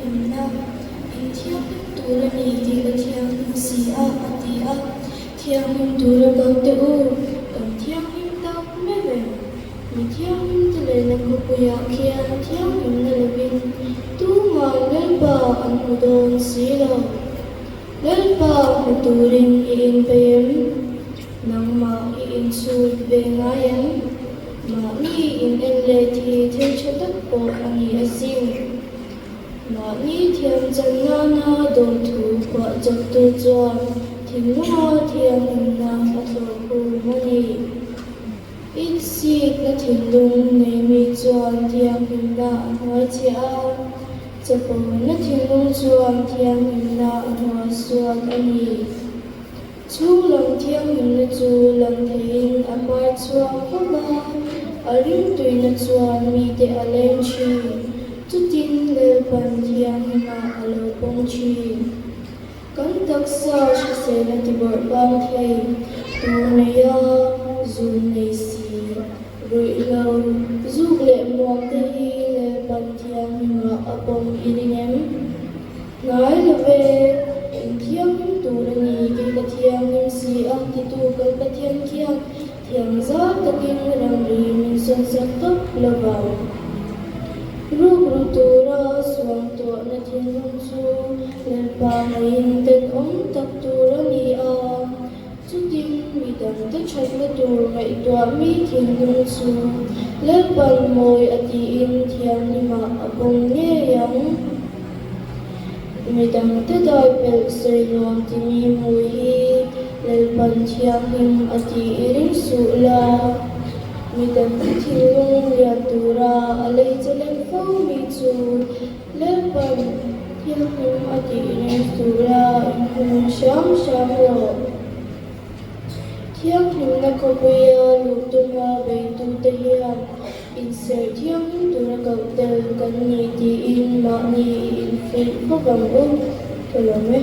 Thianghlimna, In thianghlim tur a ni tih ka thianghlim si a, a ti a. Thianghlim tura ko teh u, kan thianghlim tak meuh em? Mi thianghlim te lehna khawpuiah khian thianghlimna lovin tumah Lalpa an hmu dawn si lo. Lalpa hmu turin i inpeih em? Nangmah i inchhut ve ngai em? Mahni in en let hi thil tha tak pawh a ni asin. Mahni thiam chan nana dawthu phuah chawptu chuan thinlunga thianghlimna a thlawh khum a ni. Insikna thinlung nei mi chuan thianghlimna a hnuai chhiah a, chapona thinlung chuan thianghlimna a hnuai suat a ni. Chhunglam thianghlimna chu lang theiin a hmai chhuak khawp a, a rimtuina chuan mite a leng thin. Chutin Lalpan thianghlimah a lo pawng thin. Kan taksa hrisel a tibawrh bang thei, tur neia zun nei si, ruihhlo, zuk leh muang te hi Lalpan thianghlimah a pawm i ring em? Hnai lo ve, in thianghlim tur a ni kei ka thianghlim si a titu kan Pathian khian thiam zau takin ramri min sawnsak tawp lo vang. Rukru tura suam tuahna thinlung chu Lalpa ngaiin tenawm tak tur a ni a, chutin mi dangte thatna tur ngaihtuah mi thinlung chu Lalpan mawi a tiin thianghlimah a pawm ngei ang. Mi dangte dai pelh sawi nuam timi hmui hi Lalpan thianghlim a ti i ring suh la. Mi dangte thinlung lian tura a lei chalem fo mi chu Lalpan thianghlim a ti i ring suh la, inhmun hram hram rawh. Thianghlimna khawpuia luh tuma beitute hian inserh thianghlim tura koh tel kan ni tiin mahni i infuih fo vang u. Ka lawm e.